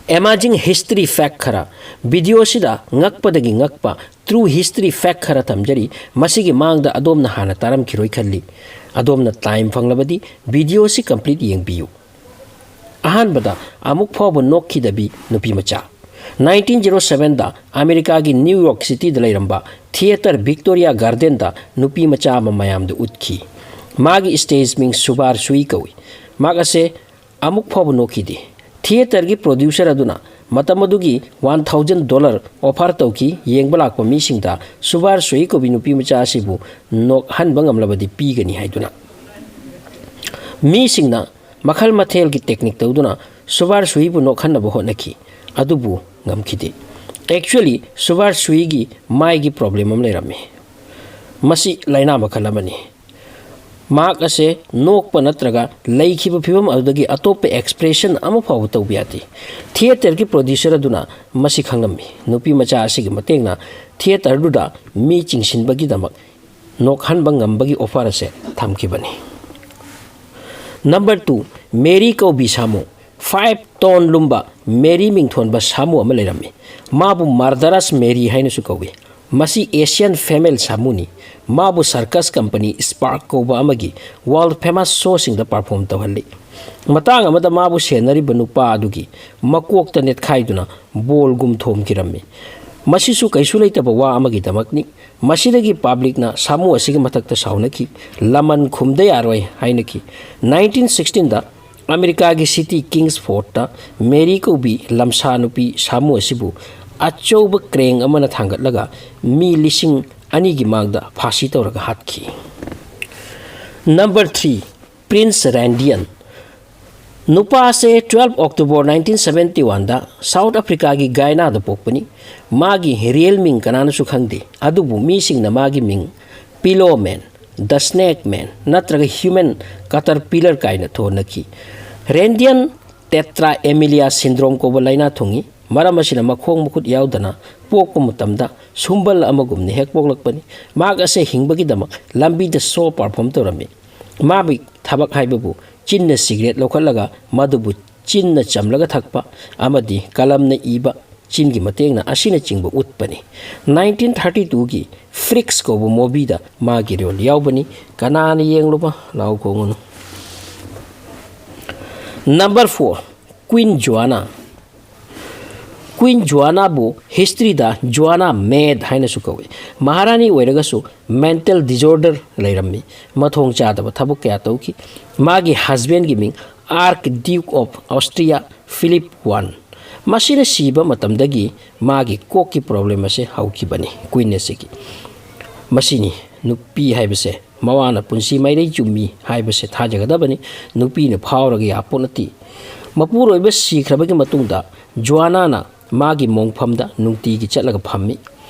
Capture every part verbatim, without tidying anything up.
Amazing history fact ꯈꯔ, video ꯑꯁꯤꯗ ꯉꯛꯄꯗꯒꯤ ꯉꯛꯄ true history fact ꯈꯔ ꯊꯝꯖꯔꯤ꯫ ꯃꯁꯤꯒꯤ ꯃꯥꯡꯗ ꯑꯗꯣꯝꯅ ꯍꯥꯟꯅ ꯇꯥꯔꯝꯈꯤꯔꯣꯏ ꯈꯜꯂꯤ꯫ ꯑꯗꯣꯝꯅ time ꯐꯪꯂꯕꯗꯤ video ꯑꯁꯤ complete ꯌꯦꯡꯕꯤꯌꯨ꯫ ꯑꯍꯥꯟꯕꯗ, ꯑꯃꯨꯛ ꯐꯥꯎꯕ ꯅꯣꯛꯈꯤꯗꯕꯤ ꯅꯨꯄꯤ ꯃꯆꯥ꯫ Nineteen zero sevenꯗ ꯑꯃꯦꯔꯤꯀꯥꯒꯤ ꯅ꯭ꯌꯨ ꯌꯣꯔꯛ ꯁꯤꯇꯤꯗ ꯂꯩꯔꯝꯕ theatre Victoria Gardenꯗ ꯅꯨꯄꯤ ꯃꯆꯥ ꯑꯃ ꯃꯌꯥꯝꯗ ꯎꯠꯈꯤ꯫ ꯃꯥꯒꯤ stage ꯃꯤꯡ ꯁꯨꯕꯥꯔ ꯁꯨꯏ ꯀꯧꯏ꯫ ꯃꯍꯥꯛ ꯑꯁꯦ ꯑꯃꯨꯛ ꯐꯥꯎꯕ ꯅꯣꯛꯈꯤꯗꯦ꯫ Theatreꯒꯤ producer ꯑꯗꯨꯅ ꯃꯇꯝ ꯑꯗꯨꯒꯤ one thousand dollar offer ꯇꯧꯈꯤ, ꯌꯦꯡꯕ ꯂꯥꯛꯄ ꯃꯤꯁꯤꯡꯗ ꯁꯨꯕꯥꯔ ꯁꯨꯏ ꯀꯧꯕꯤ ꯅꯨꯄꯤ ꯃꯆꯥ ꯑꯁꯤꯕꯨ ꯅꯣꯛꯍꯟꯕ ꯉꯝꯂꯕꯗꯤ ꯄꯤꯒꯅꯤ ꯍꯥꯏꯗꯨꯅ꯫ ꯃꯤꯁꯤꯡꯅ ꯃꯈꯜ ꯃꯊꯦꯜꯒꯤ technique ꯇꯧꯗꯨꯅ ꯁꯨꯕꯥꯔ ꯁꯨꯏꯕꯨ ꯅꯣꯛꯍꯟꯅꯕ ꯍꯣꯠꯅꯈꯤ, ꯑꯗꯨꯕꯨ ꯉꯝꯈꯤꯗꯦ꯫ Actually, ꯁꯨꯕꯥꯔ ꯁꯨꯏꯒꯤ ꯃꯥꯏꯒꯤ problem ꯑꯃ ꯂꯩꯔꯝꯃꯤ꯫ ꯃꯁꯤ ꯂꯥꯏꯅꯥ ꯃꯈꯜ ꯑꯃꯅꯤ꯫ ꯃꯍꯥꯛ ꯑꯁꯦ ꯅꯣꯛꯄ ꯅꯠꯇ꯭ꯔꯒ ꯂꯩꯈꯤꯕ ꯐꯤꯕꯝ ꯑꯗꯨꯗꯒꯤ ꯑꯇꯣꯞꯄ expression ꯑꯃ ꯐꯥꯎꯕ ꯇꯧꯕ ꯌꯥꯗꯦ꯫ Theatreꯒꯤ producer ꯑꯗꯨꯅ ꯃꯁꯤ ꯈꯪꯂꯝꯃꯤ꯫ ꯅꯨꯄꯤ ꯃꯆꯥ ꯑꯁꯤꯒꯤ ꯃꯇꯦꯡꯅ theatreꯗꯨꯗ ꯃꯤ ꯆꯤꯡꯁꯤꯟꯕꯒꯤꯗꯃꯛ ꯅꯣꯛꯍꯟꯕ ꯉꯝꯕꯒꯤ offer ꯑꯁꯦ ꯊꯝꯈꯤꯕꯅꯤ꯫ Number two, ꯃꯦꯔꯤ ꯀꯧꯕꯤ ꯁꯥꯃꯨ꯫ Five ton ꯂꯨꯝꯕ ꯃꯦꯔꯤ ꯃꯤꯡꯊꯣꯟꯕ ꯁꯥꯃꯨ ꯑꯃ ꯂꯩꯔꯝꯃꯤ꯫ ꯃꯥꯕꯨ Murderous Mary ꯍꯥꯏꯅꯁꯨ ꯀꯧꯏ꯫ ꯃꯁꯤ Asian female ꯁꯥꯃꯨꯅꯤ꯫ ꯃꯥꯕꯨ circus company Spark ꯀꯧꯕ ꯑꯃꯒꯤ world famous showꯁꯤꯡꯗ perform ꯇꯧꯍꯜꯂꯤ꯫ ꯃꯇꯥꯡ ꯑꯃꯗ ꯃꯥꯕꯨ ꯁꯦꯟꯅꯔꯤꯕ ꯅꯨꯄꯥ ꯑꯗꯨꯒꯤ ꯃꯀꯣꯛꯇ ꯅꯦꯠꯈꯥꯏꯗꯨꯅ ꯕꯣꯜꯒꯨꯝ ꯊꯣꯝꯈꯤꯔꯝꯃꯤ꯫ ꯃꯁꯤꯁꯨ ꯀꯩꯁꯨ ꯂꯩꯇꯕ ꯋꯥ ꯑꯃꯒꯤꯗꯃꯛꯅꯤ꯫ ꯃꯁꯤꯗꯒꯤ publicꯅ ꯁꯥꯃꯨ ꯑꯁꯤꯒꯤ ꯃꯊꯛꯇ ꯁꯥꯎꯅꯈꯤ, ꯂꯃꯟ ꯈꯨꯝꯗ ꯌꯥꯔꯣꯏ ꯍꯥꯏꯅꯈꯤ꯫ Nineteen sixteenꯗ ꯑꯃꯦꯔꯤꯀꯥꯒꯤ city Kingsfordꯇ ꯃꯦꯔꯤ ꯀꯧꯕꯤ ꯂꯝꯁꯥ ꯅꯨꯄꯤ ꯁꯥꯃꯨ ꯑꯁꯤꯕꯨ ꯑꯆꯧꯕ crane ꯑꯃꯅ ꯊꯥꯡꯒꯠꯂꯒ ꯃꯤ ꯂꯤꯁꯤꯡ ꯑꯅꯤꯒꯤ ꯃꯥꯡꯗ ꯐꯥꯁꯤ ꯇꯧꯔꯒ ꯍꯥꯠꯈꯤ꯫ Number three, Prince Randian꯫ ꯅꯨꯄꯥ ꯑꯁꯦ twelve October nineteen seventy oneꯗ South Africaꯒꯤ Guyanaꯗ ꯄꯣꯛꯄꯅꯤ꯫ ꯃꯥꯒꯤ real ꯃꯤꯡ ꯀꯅꯥꯅꯁꯨ ꯈꯪꯗꯦ, ꯑꯗꯨꯕꯨ ꯃꯤꯁꯤꯡꯅ ꯃꯥꯒꯤ ꯃꯤꯡ Pillow Man, The Snake Man ꯅꯠꯇ꯭ꯔꯒ Human Caterpillar ꯀꯥꯏꯅ ꯊꯣꯟꯅꯈꯤ꯫ Randian tetra amelia syndrome ꯀꯧꯕ ꯂꯥꯏꯅꯥ ꯊꯨꯡꯏ꯫ ꯃꯔꯝ ꯑꯁꯤꯅ ꯃꯈꯣꯡ ꯃꯈꯨꯠ ꯌꯥꯎꯗꯅ ꯄꯣꯛꯄ ꯃꯇꯝꯗ ꯁꯨꯝꯕꯜ ꯑꯃꯒꯨꯝꯅ ꯍꯦꯛ ꯄꯣꯛꯂꯛꯄꯅꯤ꯫ ꯃꯍꯥꯛ ꯑꯁꯦ ꯍꯤꯡꯕꯒꯤꯗꯃꯛ ꯂꯝꯕꯤꯗ show perform ꯇꯧꯔꯝꯃꯤ꯫ ꯃꯥꯒꯤ ꯊꯕꯛ ꯍꯥꯏꯕꯕꯨ ꯆꯤꯟꯅ cigarette ꯂꯧꯈꯠꯂꯒ ꯃꯗꯨꯕꯨ ꯆꯤꯟꯅ ꯆꯝꯂꯒ ꯊꯛꯄ ꯑꯃꯗꯤ ꯀꯂꯝꯅ ꯏꯕ ꯆꯤꯟꯒꯤ ꯃꯇꯦꯡꯅ ꯑꯁꯤꯅꯆꯤꯡꯕ ꯎꯠꯄꯅꯤ꯫ ꯅꯥꯏꯟꯇꯤꯟ ꯊꯥꯔꯇꯤ ꯇꯨꯒꯤ ꯐ꯭ꯔꯤꯛꯁ ꯀꯧꯕ ꯃꯣꯕꯤꯗ ꯃꯥꯒꯤ ꯔꯣꯜ ꯌꯥꯎꯕꯅꯤ꯫ ꯀꯅꯥꯅ ꯌꯦꯡꯂꯨꯕ ꯂꯥꯎ ꯈꯣꯡꯉꯨꯅꯨ꯫ Number four, queen Joanna. Queen ꯖꯣꯑꯥꯅꯥꯕꯨ ꯍꯤꯁꯇ꯭ꯔꯤꯗ ꯖꯣꯑꯥꯅꯥ ꯃꯦꯗ ꯍꯥꯏꯅꯁꯨ ꯀꯧꯏ꯫ ꯃꯍꯥꯔꯥꯅꯤ ꯑꯣꯏꯔꯒꯁꯨ ꯃꯦꯟꯇꯦꯜ ꯗꯤꯖꯣꯔꯗꯔ ꯂꯩꯔꯝꯃꯤ꯫ ꯃꯊꯣꯡ ꯆꯥꯗꯕ ꯊꯕꯛ ꯀꯌꯥ ꯇꯧꯈꯤ꯫ ꯃꯥꯒꯤ ꯍꯁꯕꯦꯟꯒꯤ ꯃꯤꯡ archduke of Austria Philip one. ꯃꯁꯤꯅ ꯁꯤꯕ ꯃꯇꯝꯗꯒꯤ ꯃꯥꯒꯤ ꯀꯣꯛꯀꯤ ꯄ꯭ꯔꯣꯕ꯭ꯂꯦꯝ ꯑꯁꯦ ꯍꯧꯈꯤꯕꯅꯤ꯫ ꯀ꯭ꯋꯤꯟ ꯑꯁꯤꯒꯤ ꯃꯁꯤꯅꯤ ꯅꯨꯄꯤ ꯍꯥꯏꯕꯁꯦ꯫ ꯃꯋꯥꯅ ꯄꯨꯟꯁꯤ ꯃꯥꯏꯔꯩ ꯆꯨꯝꯃꯤ ꯍꯥꯏꯕꯁꯦ ꯊꯥꯖꯒꯗꯕꯅꯤ꯫ ꯅꯨꯄꯤꯅ ꯐꯥꯎꯔꯒ ꯌꯥꯄꯣꯠ ꯅꯠꯇꯦ꯫ ꯃꯄꯨꯔꯣꯏꯕ ꯁꯤꯈ꯭ꯔꯕꯒꯤ ꯃꯇꯨꯡꯗ ꯖꯣꯑꯥꯅꯥꯅ ꯃꯥꯒꯤ ꯃꯣꯡꯐꯝꯗ ꯅꯨꯡꯇꯤꯒꯤ ꯆꯠꯂꯒ ꯐꯝꯃꯤ꯫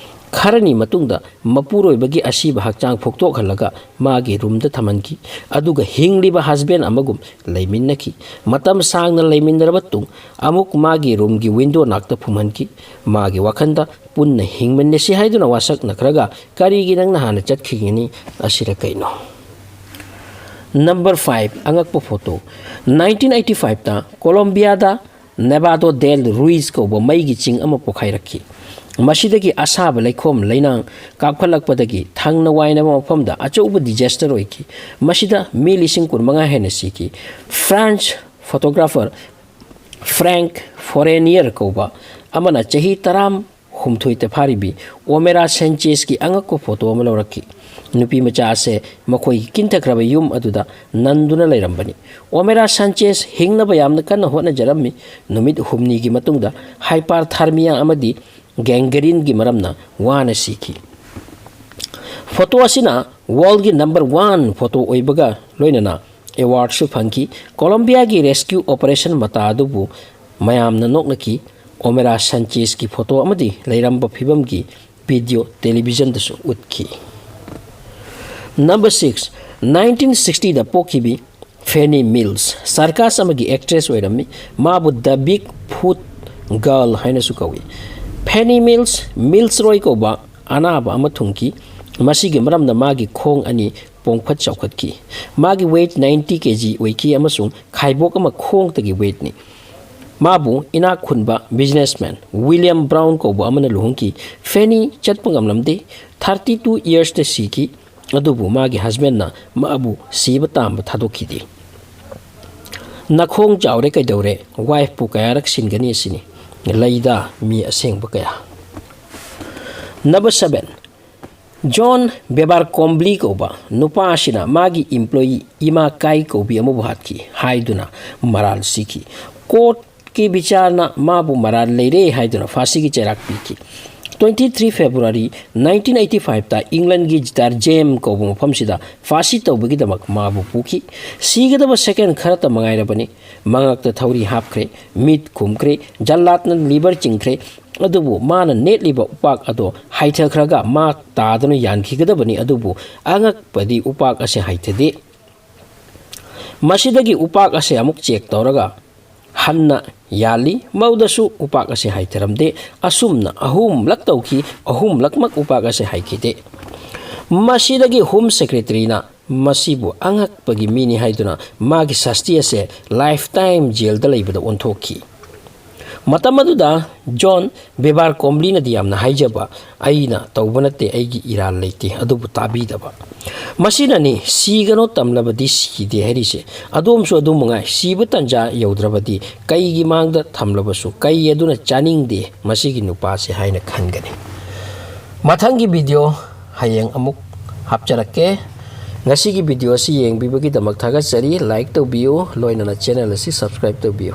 ꯈꯔꯅꯤ ꯃꯇꯨꯡꯗ ꯃꯄꯨꯔꯣꯏꯕꯒꯤ ꯑꯁꯤꯕ ꯍꯛꯆꯥꯡ ꯐꯨꯛꯇꯣꯛꯍꯜꯂꯒ ꯃꯥꯒꯤ ꯔꯨꯝꯗ ꯊꯝꯍꯟꯈꯤ꯫ ꯑꯗꯨꯒ ꯍꯤꯡꯂꯤꯕ ꯍꯁꯕꯦꯟ ꯑꯃꯒꯨꯝ ꯂꯩꯃꯤꯟꯅꯈꯤ꯫ ꯃꯇꯝ ꯁꯥꯡꯅ ꯂꯩꯃꯤꯟꯅꯔꯕ ꯇꯨꯡ ꯑꯃꯨꯛ ꯃꯥꯒꯤ ꯔꯨꯝꯒꯤ ꯋꯤꯟꯗꯣ ꯅꯥꯛꯇ ꯐꯝꯍꯟꯈꯤ꯫ ꯃꯥꯒꯤ ꯋꯥꯈꯜꯗ ꯄꯨꯟꯅ ꯍꯤꯡꯃꯤꯟꯅꯁꯤ ꯍꯥꯏꯗꯨꯅ ꯋꯥꯁꯛꯅꯈ꯭ꯔꯒ ꯀꯔꯤꯒꯤ ꯅꯪꯅ ꯍꯥꯟꯅ ꯆꯠꯈꯤꯒꯅꯤ ꯑꯁꯤꯔ ꯀꯩꯅꯣ? ꯅꯝꯕꯔ ꯐꯥꯏꯚ, ꯑꯉꯛꯄ ꯐꯣꯇꯣ꯫ ꯅꯥꯏꯟꯇꯤꯟ ꯑꯩꯠꯇꯤ ꯐꯥꯏꯚꯇ ꯀꯣꯂꯣꯝꯕꯤꯌꯥꯗ ꯅꯦꯕꯥꯗꯣ ꯗꯦꯜ ꯔꯨꯏꯁ ꯀꯧꯕ ꯃꯩꯒꯤ ꯆꯤꯡ ꯑꯃ ꯄꯣꯈꯥꯏꯔꯛꯈꯤ꯫ ꯃꯁꯤꯗꯒꯤ ꯑꯁꯥꯕ ꯂꯩꯈꯣꯝ ꯂꯩꯅꯥꯡ ꯀꯥꯞꯈꯠꯂꯛꯄꯗꯒꯤ ꯊꯪꯅ ꯋꯥꯏꯅꯕ ꯃꯐꯝꯗ ꯑꯆꯧꯕ ꯗꯤꯖꯥꯁꯇꯔ ꯑꯣꯏꯈꯤ꯫ ꯃꯁꯤꯗ ꯃꯤ ꯂꯤꯁꯤꯡ ꯀꯨꯟꯃꯉꯥ ꯍꯦꯟꯅ ꯁꯤꯈꯤ꯫ ꯐ꯭ꯔꯦꯟꯁ ꯐꯣꯇꯣꯒ꯭ꯔꯥꯐꯔ ꯐ꯭ꯔꯦꯡꯛ ꯐꯣꯔꯦꯅꯤꯌꯔ ꯀꯧꯕ ꯑꯃꯅ ꯆꯍꯤ ꯇꯔꯥ ꯍꯨꯝꯊꯣꯏꯗ ꯐꯥꯔꯤꯕꯤ ꯑꯣꯃꯦꯔꯥ ꯁꯦꯟꯆꯦꯁꯀꯤ ꯑꯉꯛꯄ ꯐꯣꯇꯣ ꯑꯃ ꯂꯧꯔꯛꯈꯤ꯫ ꯅꯨꯄꯤ ꯃꯆꯥ ꯑꯁꯦ ꯃꯈꯣꯏꯒꯤ ꯀꯤꯟꯊꯈ꯭ꯔꯕ ꯌꯨꯝ ꯑꯗꯨꯗ ꯅꯟꯗꯨꯅ ꯂꯩꯔꯝꯕꯅꯤ꯫ ꯑꯣꯃꯦꯔꯥ ꯁꯥꯟꯆꯦꯁ ꯍꯤꯡꯅꯕ ꯌꯥꯝꯅ ꯀꯟꯅ ꯍꯣꯠꯅꯖꯔꯝꯃꯤ꯫ ꯅꯨꯃꯤꯠ ꯍꯨꯝꯅꯤꯒꯤ ꯃꯇꯨꯡꯗ ꯍꯥꯏꯄꯥꯔꯊꯥꯔꯃꯤꯌꯥ ꯑꯃꯗꯤ ꯒꯦꯡꯒ꯭ꯔꯤꯟꯒꯤ ꯃꯔꯝꯅ ꯋꯥꯅ ꯁꯤꯈꯤ꯫ ꯐꯣꯇꯣ ꯑꯁꯤꯅ ꯋꯥꯔꯜꯒꯤ ꯅꯝꯕꯔ ꯋꯥꯟ ꯐꯣꯇꯣ ꯑꯣꯏꯕꯒ ꯂꯣꯏꯅꯅ ꯑꯦꯋꯥꯔꯗꯁꯨ ꯐꯪꯈꯤ꯫ ꯀꯣꯂꯣꯝꯕꯤꯌꯥꯒꯤ ꯔꯦꯁꯀ꯭ꯌꯨ ꯑꯣꯄꯔꯦꯁꯟ ꯃꯇꯥ ꯑꯗꯨꯕꯨ ꯃꯌꯥꯝꯅ ꯅꯣꯛꯅꯈꯤ꯫ ꯑꯣꯃꯦꯔꯥ ꯁꯟꯆꯦꯁꯀꯤ ꯐꯣꯇꯣ ꯑꯃꯗꯤ ꯂꯩꯔꯝꯕ ꯐꯤꯕꯝꯒꯤ ꯚꯤꯗꯤꯑꯣ ꯇꯦꯂꯤꯚꯤꯖꯟꯗꯁꯨ ꯎꯠꯈꯤ꯫ ꯅꯝꯕꯔ ꯁꯤꯛꯁ, ꯅꯥꯏꯟꯇꯤꯟ ꯁꯤꯛꯁꯇꯤꯗ ꯄꯣꯛꯈꯤꯕꯤ ꯐꯦꯅꯤ ꯃꯤꯜꯁ ꯁꯔꯀꯥꯁ ꯑꯃꯒꯤ ꯑꯦꯛꯇ꯭ꯔꯦꯁ ꯑꯣꯏꯔꯝꯃꯤ꯫ ꯃꯥꯕꯨ ꯗ ꯕꯤꯛ ꯐꯨꯠ ꯒꯔꯜ ꯍꯥꯏꯅꯁꯨ ꯀꯧꯏ꯫ ꯐꯦꯅꯤ ꯃꯤꯜꯁ ꯃꯤꯜꯁ ꯔꯣꯏ ꯀꯧꯕ ꯑꯅꯥꯕ ꯑꯃ ꯊꯨꯡꯈꯤ꯫ ꯃꯁꯤꯒꯤ ꯃꯔꯝꯅ ꯃꯥꯒꯤ ꯈꯣꯡ ꯑꯅꯤ ꯄꯣꯡꯈꯠ ꯆꯥꯎꯈꯠꯈꯤ꯫ ꯃꯥꯒꯤ weight ninety K G ꯑꯣꯏꯈꯤ ꯑꯃꯁꯨꯡ ꯈꯥꯏꯕꯣꯛ ꯑꯃ ꯈꯣꯡꯇꯒꯤ weightꯅꯤ꯫ ꯃꯥꯕꯨ ꯏꯅꯥꯛ ꯈꯨꯟꯕ businessman William Brown ꯀꯧꯕ ꯑꯃꯅ ꯂꯨꯍꯣꯡꯈꯤ꯫ Fanny ꯆꯠꯄ ꯉꯝꯂꯝꯗꯦ꯫ Thirty two yearsꯇ ꯁꯤꯈꯤ꯫ ꯑꯗꯨꯕꯨ ꯃꯥꯒꯤ husbandꯅ ꯃꯥꯕꯨ ꯁꯤꯕ ꯇꯥꯝꯕ ꯊꯥꯗꯣꯛꯈꯤꯗꯦ꯫ ꯅꯈꯣꯡ ꯆꯥꯎꯔꯦ ꯀꯩꯗꯧꯔꯦ, wifeꯄꯨ ꯀꯌꯥꯔꯛ ꯁꯤꯟꯒꯅꯤ ꯑꯁꯤꯅꯤ꯫ ꯂꯩꯗ ꯃꯤ ꯑꯁꯦꯡꯕ ꯀꯌꯥ꯫ Number seven, John Beber Combley ꯀꯧꯕ ꯅꯨꯄꯥ ꯑꯁꯤꯅ ꯃꯥꯒꯤ employee ꯏꯃꯥ ꯀꯥꯏ ꯀꯧꯕꯤ ꯑꯃꯕꯨ ꯍꯥꯠꯈꯤ ꯍꯥꯏꯗꯨꯅ ꯃꯔꯥꯜ ꯁꯤꯈꯤ꯫ Courtꯀꯤ ꯕꯤꯆꯥꯔꯅ ꯃꯥꯕꯨ ꯃꯔꯥꯜ ꯂꯩꯔꯦ ꯍꯥꯏꯗꯨꯅ ꯐꯥꯁꯤꯒꯤ ꯆꯩꯔꯥꯛ ꯄꯤꯈꯤ꯫ Twenty three February nineteen eighty fiveꯇ Englandꯒꯤ Gitteringham ꯀꯧꯕ ꯃꯐꯝꯁꯤꯗ ꯐꯥꯁꯤ ꯇꯧꯕꯒꯤꯗꯃꯛ ꯃꯥꯕꯨ ꯄꯨꯈꯤ꯫ ꯁꯤꯒꯗꯕ second ꯈꯔꯇ ꯃꯉꯥꯏꯔꯕꯅꯤ꯫ ꯃꯉꯛꯇ ꯊꯧꯔꯤ ꯍꯥꯞꯈ꯭ꯔꯦ, ꯃꯤꯠ ꯈꯨꯝꯈ꯭ꯔꯦ, ꯖꯜꯂꯥꯠꯅ liver ꯆꯤꯡꯈ꯭ꯔꯦ꯫ ꯑꯗꯨꯕꯨ ꯃꯥꯅ ꯅꯦꯠꯂꯤꯕ ꯎꯄꯥꯛ ꯑꯗꯣ ꯍꯥꯏꯊꯈ꯭ꯔꯒ ꯃꯥ ꯇꯥꯗꯨꯅ ꯌꯥꯟꯈꯤꯒꯗꯕꯅꯤ꯫ ꯑꯗꯨꯕꯨ ꯑꯉꯛꯄꯗꯤ ꯎꯄꯥꯛ ꯑꯁꯤ ꯍꯥꯏꯊꯗꯦ꯫ ꯃꯁꯤꯗꯒꯤ ꯎꯄꯥꯛ ꯑꯁꯤ ꯑꯃꯨꯛ check ꯇꯧꯔꯒ ꯍꯟꯅ ꯌꯥꯜꯂꯤ꯫ ꯃꯧꯗꯁꯨ ꯎꯄꯥꯛ ꯑꯁꯤ ꯍꯥꯏꯊꯔꯝꯗꯦ꯫ ꯑꯁꯨꯝꯅ ꯑꯍꯨꯝꯂꯛ ꯇꯧꯈꯤ, ꯑꯍꯨꯝꯂꯛꯃꯛ ꯎꯄꯥꯛ ꯑꯁꯤ ꯍꯥꯏꯈꯤꯗꯦ꯫ ꯃꯁꯤꯗꯒꯤ Home Secretaryꯅ ꯃꯁꯤꯕꯨ ꯑꯉꯛꯄꯒꯤ ꯃꯤꯅꯤ ꯍꯥꯏꯗꯨꯅ ꯃꯥꯒꯤ ꯁꯥꯁꯇꯤ ꯑꯁꯦ lifetime jailꯗ ꯂꯩꯕꯗ ꯑꯣꯟꯊꯣꯛꯈꯤ꯫ ꯃꯇꯝ ꯑꯗꯨꯗ John Beber Combleyꯅꯗꯤ ꯌꯥꯝꯅ ꯍꯥꯏꯖꯕ, "ꯑꯩꯅ ꯇꯧꯕ ꯅꯠꯇꯦ, ꯑꯩꯒꯤ ꯏꯔꯥꯜ ꯂꯩꯇꯦ", ꯑꯗꯨꯕꯨ ꯇꯥꯕꯤꯗꯕ꯫ ꯃꯁꯤꯅꯅꯤ ꯁꯤꯒꯅꯣ ꯇꯝꯂꯕꯗꯤ ꯁꯤꯗꯦ ꯍꯥꯏꯔꯤꯁꯦ꯫ ꯑꯗꯣꯝꯁꯨ ꯑꯗꯨ ꯃꯉꯥꯏ, ꯁꯤꯕ ꯇꯟꯖꯥ ꯌꯧꯗ꯭ꯔꯕꯗꯤ ꯀꯩꯒꯤ ꯃꯥꯡꯗ ꯊꯝꯂꯕꯁꯨ ꯀꯩ ꯑꯗꯨꯅ ꯆꯥꯅꯤꯡꯗꯦ ꯃꯁꯤꯒꯤ ꯅꯨꯄꯥꯁꯦ ꯍꯥꯏꯅ ꯈꯟꯒꯅꯤ꯫ ꯃꯊꯪꯒꯤ video ꯍꯌꯦꯡ ꯑꯃꯨꯛ ꯍꯥꯞꯆꯔꯛꯀꯦ꯫ ꯉꯁꯤꯒꯤ video ꯑꯁꯤ ꯌꯦꯡꯕꯤꯕꯒꯤꯗꯃꯛ ꯊꯥꯒꯠꯆꯔꯤ꯫ Like ꯇꯧꯕꯤꯌꯨ, ꯂꯣꯏꯅꯅ channel ꯑꯁꯤ subscribe ꯇꯧꯕꯤꯌꯨ꯫